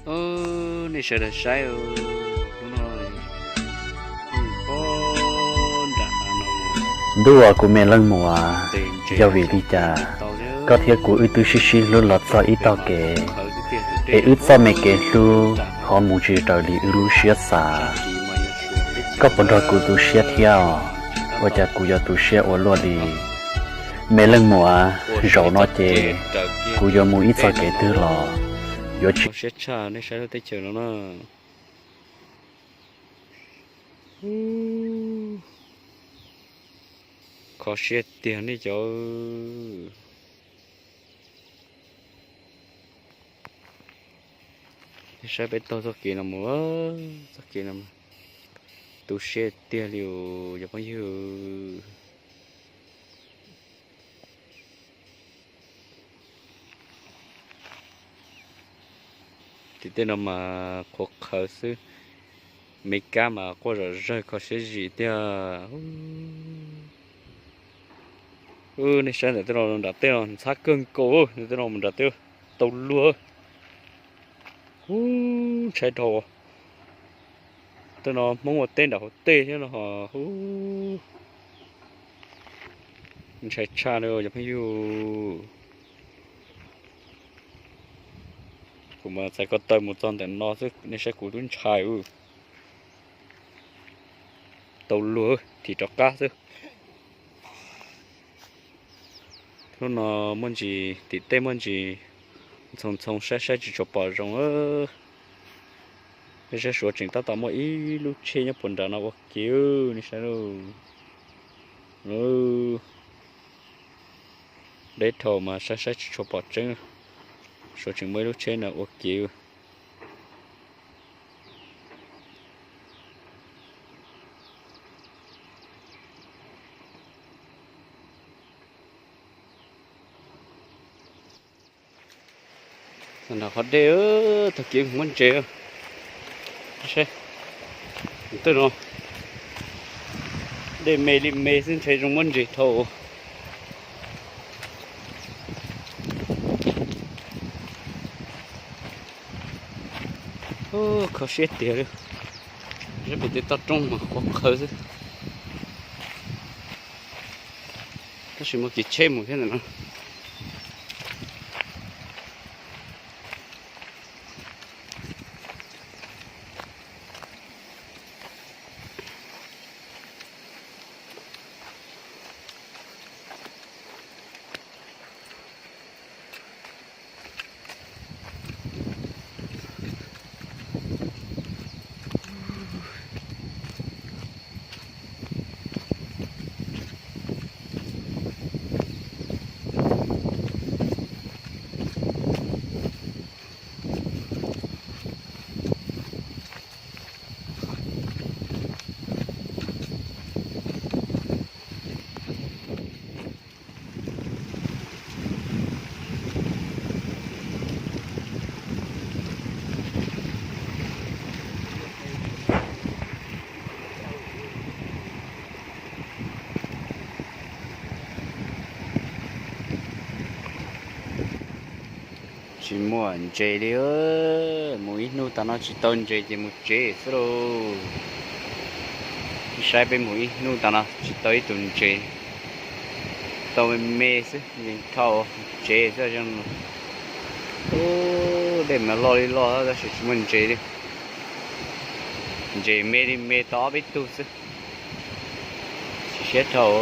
Os, nej sawv daws saib, hnub no pob nram hav no, ntuj uas kuv me leej muam, yog vim li cas koj thiab kuv wb twb sib sib hlub los txog ib tog kev, es wb txoj me kev hlub ho mus tsis raws li wb lub siab xav? Koj puas nrog kuv tu siab thiab os? Ua cas kuv yuav tu siab ua luaj li? Me leej muam, zaum no ces kuv yuav mus ib txoj kev twg los yuav tsis siab tshaj nej saib lub teb chaws no na. Kho siab tiag nej cov. Saib peb taug txoj kev no mus, txoj kev no tu siab tiag li os cov phooj ywg. Tim tej no mas qhuav qhawv xwb, me kab mas quaj zom zawg kho siab zim tiag. Nej saib ntawm tej no nram tej no ntxhab kawg nkaus, ntawm tej no mus nram tej tau luag. Ub, ntshai dhau. Tej no Hmoob ua teb nram hauv tej thiab no. Ntshai tshaj li cov phooj ywg. Kuv mas txais ko taw mus txog ntawm no xwb nej saib kuv twb ntshai. Tau luag, thim rov qab xwb. Hnub no muaj ntsis, tim tej muaj ntsis ntxhoo ntxhoo saib saib tsis tshua pom zoo. Peb saib Suav tseem tab tom muaj ib lub tsheb nyob puag nram no ua ke nej saib. Deb dhau mas saib saib tsis tshua pom tseeb. Suav tseem muaj ib lub tsheb no ua ke. Nram qhov dej, tag kis muab ntses. Tej no dej me li me xwb ntshe zoo muab ntses dhau. Kho siab tiag li. Saib pem tej toj roob mas qhuav qhawv xwb. Tab sis muaj kev tsheb mus thiab ntawm no. Tsis muaj ntses li. Mus ib hnub tas no tsis tau ntses ces mus tsev xwb lauj. Saib peb mus ib hnub tas no tsis tau ib tug ntses, tau me me xwb, nkees dhau tsev xwb. Ub, dej mas loj li loj tab sis tsis muaj ntses li. Ntses me li me tau ob peb tug xwb. Tsis siab dhau.